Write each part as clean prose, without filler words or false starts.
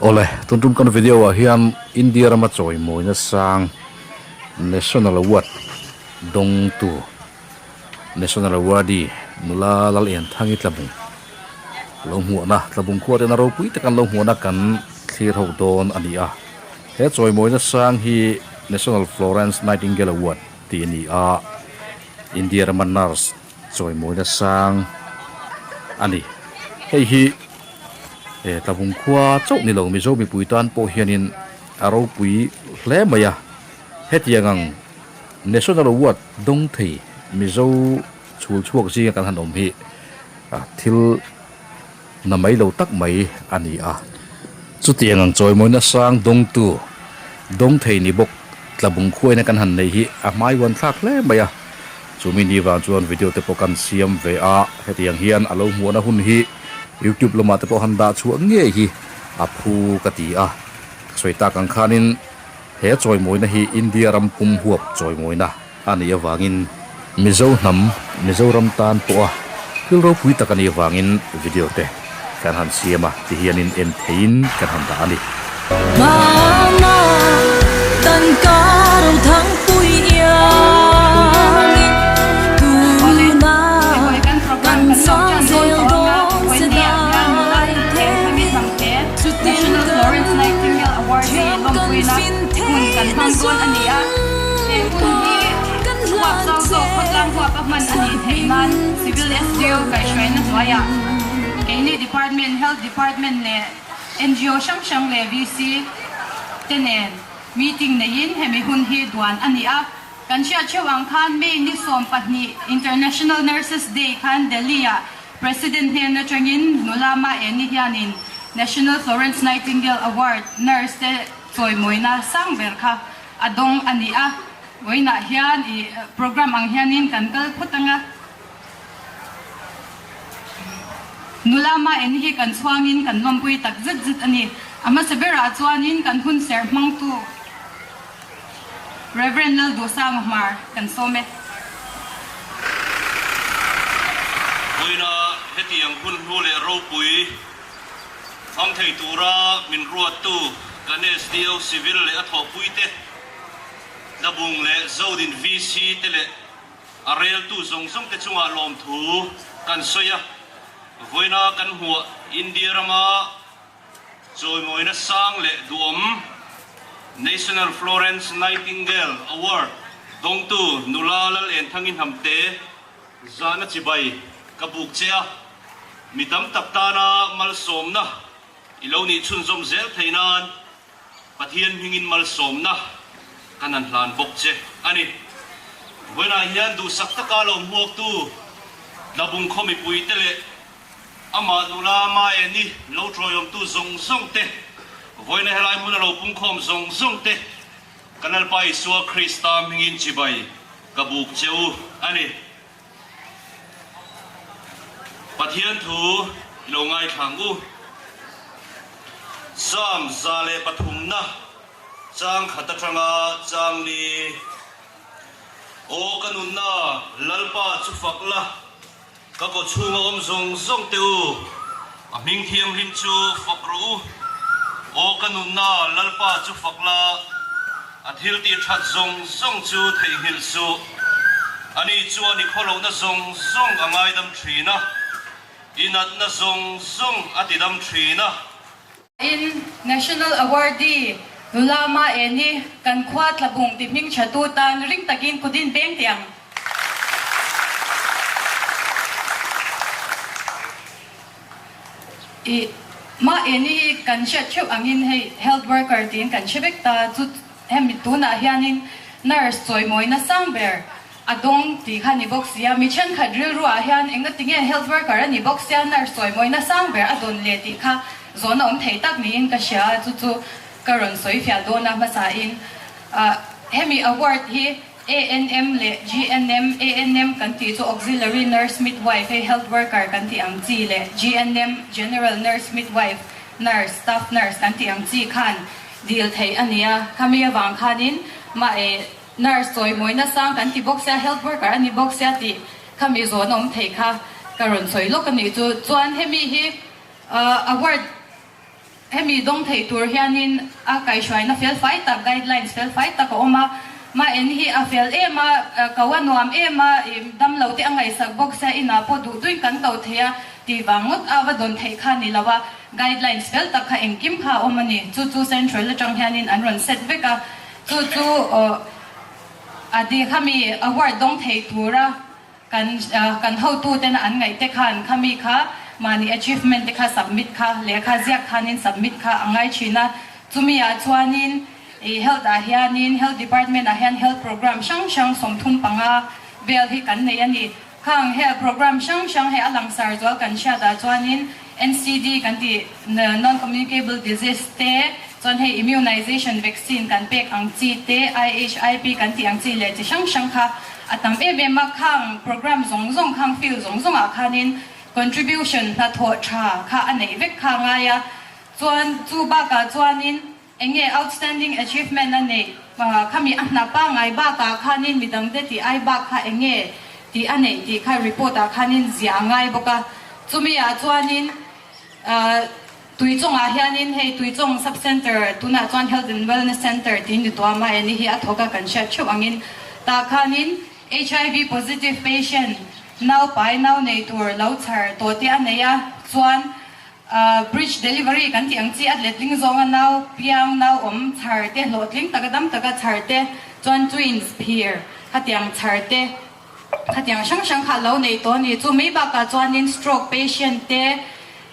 Awle, tun tum kan video ah hian India rama chawimawina sang National Award dawngtu National Awardee nula Lalianthangi Tlabung lo hmuahna Tlabung khua tena ropui tak an lo hmuahna kan thlir ho dawn a ni a. He chawimawina sang hi National Florence Nightingale Award tih a ni a, India rama nurse chawimawina sang a ni. Hei hi he Tlabung khua chauh ni lo Mizo mipui tan pawh hianin a ropui hle mai a. Hetiang ang National Award dawng thei Mizo chhul chhuak zinga kan han awm hi thil na mai lo tak mai a ni a. Chutiang ang chawimawina sang dawngtu dawng thei ni bawk Tlabung khuaina kan han nei hi a hmaiuan thlak hle mai a. Chumi ni vang chuan video te pawh kan siam ve a, hetiang hian a lo hmuahna hun hi YouTube lamah te pawh han dah chhuah ngei hi a phu ka ti a. Ka sawi tak ang khanin he chawimawina hi India ram pum huap chawimawina a nih avangin Mizo hnam Mizoram tan pawha thil ropui tak a nih avangin video te kan han siam a ti hianin en theiin kan han dah a ni. Mama tan ka ro thang pui iangin tuna kan sang zel dawn se dai thevin chutin kan thiam kan fin theihna zawng pawh kan hlan che NGO hrang hrang leh VC te nen meeting neiin hemi hun hi duan a ni a. Kan hriat theuh ang khan May ni 12 International Nurses Day khan Delhi-ah President hnen atangin nula Ma Eni hianin National Florence Nightingale Award nurse te chawimawina sang ber kha a dawng a ni a. Vawiinah hian i program ang hianin kan kal phawt ang a. Nula mah en hi kan chhuangin kan lawmpui tak zet zet a ni. A hmasa berah chuanin kan hun serh hmangtu Rev. Lalduhsanga Hmar kan sawm e. Vawiina hetiang hun hnu leh ropui hmang thei tura min ruattu kan SDO Civil leh a thawhpuite, Tlabung leh Zodin VC te leh A reltu zawng zawng te chungah lawmthu kan sawi a, vawiina kan hmuah India rama chawimawina sang leh duhawm National Florence Nightingale Award dawngtu nula Lalenthangi Hnamte zahna chibai ka buk che a, mi tam tak tana malsawmna i lo nih chhunzawm zel thei nan Pathian hmingin malsawmna kan han hlan bawk che a ni. Vawiinah hian duhsak taka lo hmuaktu Tlabung khaw mipuite leh amah nula Maeni lo tawiawmtu zawng zawng te, vawiina helai hmuna lo pungkhawm zawng zawng te, ka Lalpa Isua Krista hmingin chibai ka buk che u a ni. Pathian thu i lo ngaithla ang u. Psalm 103 na chang khat atanga chang ni. Aw ka nunna, Lalpa chu fak la, ka kaw chhunga awm zawng zawng te u, a hming thianghlim chu fak rawh u. Aw ka nunna, Lalpa chu fak la, A thil tih that zawng zawng chu theihnghilh suh. Ani chuan i khawlohna zawng zawng a ngaidam thin a, i natna zawng zawng a tidam thin a. In National Awardee nula Ma Eni kan khua Tlabung ti hming tha tu tan ring takin kut in beng teh ang. I mah eni hi kan hriat theuh angin hei health worker tiin kan hre vek ta chu hemi tunah hianin nurse chawimawina sang ber a dawng tih kha ni bawk sia mi thenkhat rilru ah hian engati nge health worker a ni bawk sia nurse chawimawina sang ber a dawn leh tih kha zawhna awm thei tak niin ka hria a chu chu ka rawn sawi fiah dawn a hmasa in hemi award hi ANM leh GNM, ANM kan tih chu Auxiliary Nurse Midwife hei Health Worker kan tih ang chi leh GNM, General Nurse Midwife, Nurse, Staff Nurse kan tih ang chi khan dil theih a ni a. Khami avang khanin mah e Nurse chawimawina sang kan ti bawk sia, Health Worker a ni bawk sia tih khami zawn a awm thei kha ka rawn sawi lawk a nih chu. Chuan hemi hi award. Hemi dawng thei tur hianin a kaihhruaina fel fai tak, guidelines fel fai tak a awm a. Mah en hi a fel em a, ko a nuam em a, damlo te a ngaihsak bawk sia, inah pawh duh duhin kan ko thei a tih vang ngawt a va dawn theih kha ni lo a, guidelines fel tak kha engkim kha a awm a ni. Chu chu central atang hianin an rawn set vek a, chu chu a di khami award dawng thei tura Kan kan hotuten an ngaih te khan khami kha mahni achievement te kha submit kha lehkha ziak khanin submit kha a ngai thin a, chumi ah chuanin ih health ah hianin health department ah hian health program hrang hrang 35 vel hi kan nei a ni. Khang health program hrang hrang hei a langsar zual kan hriat ah chuanin NCD kan tih non communicable disease te chuan hei immunization vaccine kan pek ang chi te IHIP kan tih ang chi leh chi hrang hrang kha A tam em em a, khang program zawng zawng, khang field zawng zawngah khanin contribution hnathawh tha kha a neih vek kha a ngai a. Chuan chu bakah chuanin eng nge outstanding achievement a neih, khami a hna pangngai bakah khanin midangte tih ai bak kha eng nge tih a neih tih kha report ah khanin ziah a ngai bawk a. Chumi ah chuanin Tuichawngah hianin hei Tuichawng Sub Centre tunah chuan Health and Wellness Centre tiin ni tuam a, eni hi a thawk a kan hriat theuh angin tah khanin HIV positive patient nau pai nau nei tur lo chhar tawh te a nei a, chuan bridge delivery kan tih ang chi a letling zawnga nau piang nau awm chhar te hlawhtling taka dam taka chhar te chuan twins phir khatiang chhar te Khatiang hrang hrang kha lo nei tawh a ni. Chu mai bakah chuanin stroke patient te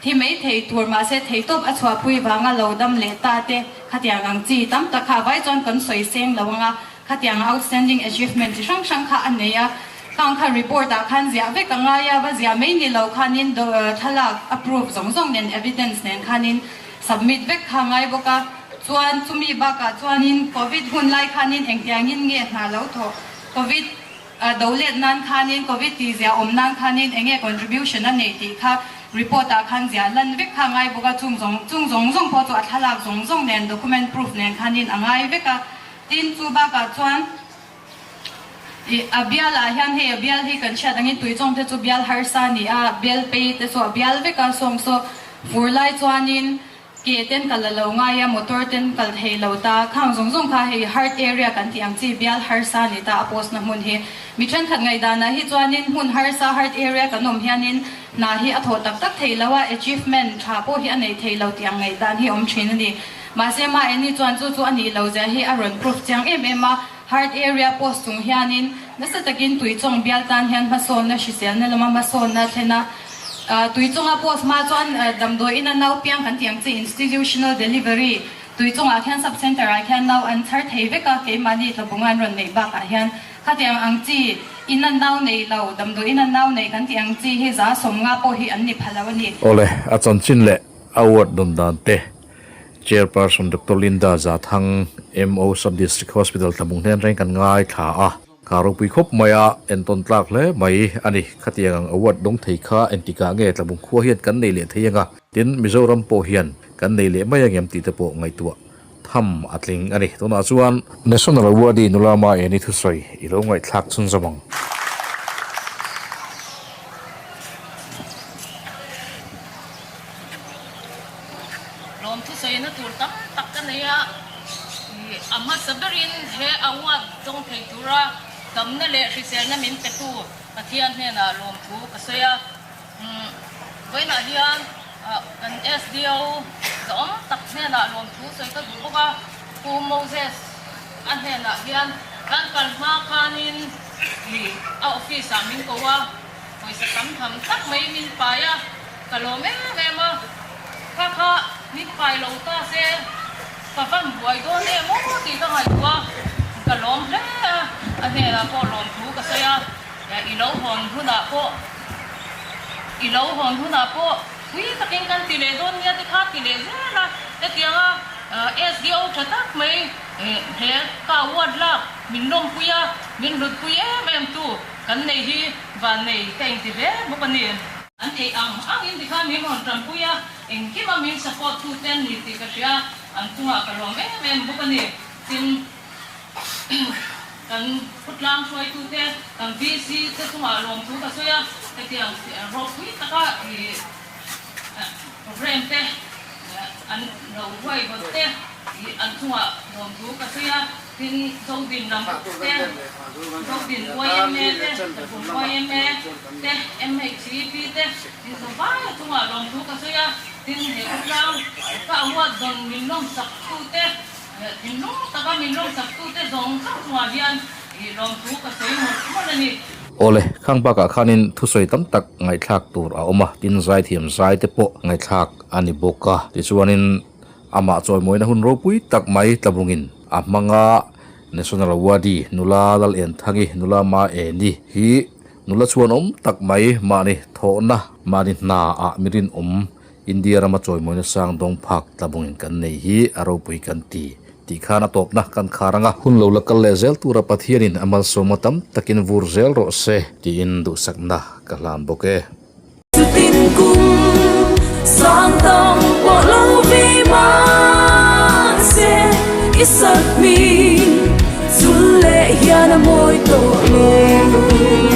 thi mai thei tur mahse theitawp a chhuahpui vanga lo dam leh ta te khatiang ang chi tam tak kha a vai chuan kan sawi seng lo anga khatiang outstanding achievement chi hrang hrang kha a nei a. Khang kha report ah khan ziah vek a ngai a, va ziah mai ni lo khanin thlalak a proof zawng zawng nen evidence nen khanin submit vek kha a ngai bawk a. Chuan chumi bakah chuanin covid hun lai khanin engtiangin nge hna lo thawh covid A do let nan khanin Covid tih ziah awm nan khanin eng nge contribution a nei tih kha report ah khan ziah lan vek kha a ngai bawk a, chung zawng chung zawng zawng pawh chu a thlalak zawng zawng nen document proof nen khanin a ngai vek a. Tin, chu bakah chuan ih a bial ah hian hei a bial hi kan hriat angin tuichawng te chu bial harsa a ni a, bial pei te chu a bial vek a, sawng saw fur lai chuanin Ke ten kal a lo ngai a, motor ten kal thei lo ta, khang zawng zawng kha hei hard area kan tih ang chi bial harsa ni ta a post na hmun hi. Mi thenkhat ngaihdanah hi chuanin hmun harsa hard area kan awm hianin hna hi a thawh tak tak thei lo a, achievement tha pawh hi a nei thei lo tih ang ngaihdan hi a awm thin a ni. Mahse mahni chuan chu chu a nih lo zia hi a rawn proof chiang em em a, hard area post chung hianin nasa takin tuichawng bial tan hian hmasawnna hriselna lama hmasawnna thlen a, Tui chunga post hma chuan damdawi ina nau piang kan tih ang chi institutional delivery tui chungah khian sub centre ah khian nau an chhar thei vek a, keimahni tlabunga an rawn neih bakah hian khatiang ang chi ina nau nei lo damdawi ina nau nei kan tih ang chi hi 150 pawh hi an ni pha lo a ni. Awle, a chanchin leh award dawn dan te Chairperson Doctor Linda Zathang, MO Sub-District Hospital Tlabung hnen reng kan ngaithla a. Ka ropui khawp mai a, entawn tlak hle mai a ni. Khatiang ang award dawng thei kha engtikah nge Tlabung khua hian kan nei leh thei anga, tin Mizoram pawh hian kan nei leh mai angem tih te pawh ngaihtuah tham a tling a ni. Tunah chuan National Awardee nula Maeni thusawi i lo ngaihthlak chhunzawm ang. Lawm thusawina tur tam tak ka nei a, a hmasa berin he award dawng thei tura damna leh hriselna min petu Pathian hnenah lawmthu ka sawi a. Vawiinah hian kan SDO zawm tak hnenah lawmthu sawi ka duh bawk a, Pu Moses a hnenah hian kan kal hma khanin a office ah min ko a, Pawisa tam tham tak mai min pai a, ka lawm em em a, kha kha min pai lo ta se ka van buai dawn em aw tih ka ngaihtuah a, ka lawm hle a, a hnenah pawh lawmthu ka sawi a, i lo hawn hunah pawh i lo hawn hunah pawh pui takin kan ti leh dawn nia te kha ti leh zel a, hetianga SDO tha tak mai he ka award lak min lawmpui a, min hlutpui em em tu. Kan nei hi van nei ka inti hle bawk a ni. An theih ang ang in tikhan min rawn tanpui a, engkima min support tu te an ni tih ka hria, an chungah ka lawm em em bawk a ni. Tin, kan khawtlang hruaitu te, kan VC te chungah lawmthu ka sawi a, hetiang ropui taka i programme te an. chungah lawmthu ka sawi a, tin Zodin lam te, Zodin yma te, Tlabung yma te, MHEP te, tin zavai chungah lawmthu ka sawi a, tin he khawtlang ka award dawn min lawmsak tute, thinlung taka min lawmsak tute zawng zawng chungah hian lawmthu ka sawi mawlh mawlh a ni. Awle, khang bakah khanin thusawi tam tak ngaihthlak tur a awm a, tin zaithiam zai te pawh ngaihthlak a ni bawk a. Tichuanin amah chawimawina hun ropui tak mai tlabungin a hmang a, National Awardee nula Lalenthangi, nula Ma Eni hi nula chhuanawm tak mai mahni thawhna, mahni hna ah mi rinawm India rama chawimawina sang dawng phak tlabungin kan nei hi a ropui kan ti tih khan a tawpna kan khar ang a. Hun lo la kal leh zel tura Pathianin a malsawmna tam takin vur zel rawh se tiin duhsakna ka hlan bawk e. Chutin kum sang tam pawh lo vi mahse i sat hming chul leh hian a mawi tawh lo.